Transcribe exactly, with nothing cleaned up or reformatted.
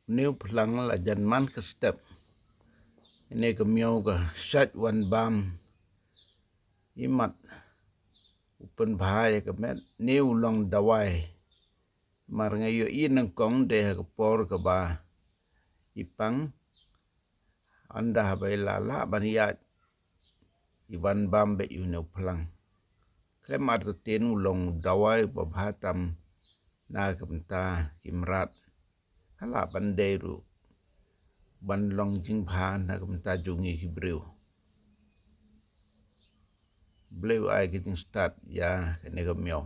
Une u phlang la jan man ka step. Ine ka miaw ka shait wan bam i mat. U pynbha ïa ka met, ne u long dawai. Mar nga ïohi nyngkong de ha ka por kaba i pang, ynda haba i la lah ban ïaid, i wan bam beit ïa une u phlang. Khlem artatien u long dawai uba bha tam na ka bynta ki mrad. Ka lah ban dei ruh ban long jingbha na ka bynta jong ngi ki briew. Blei u ai ka jingstad ïa kane ka miaw.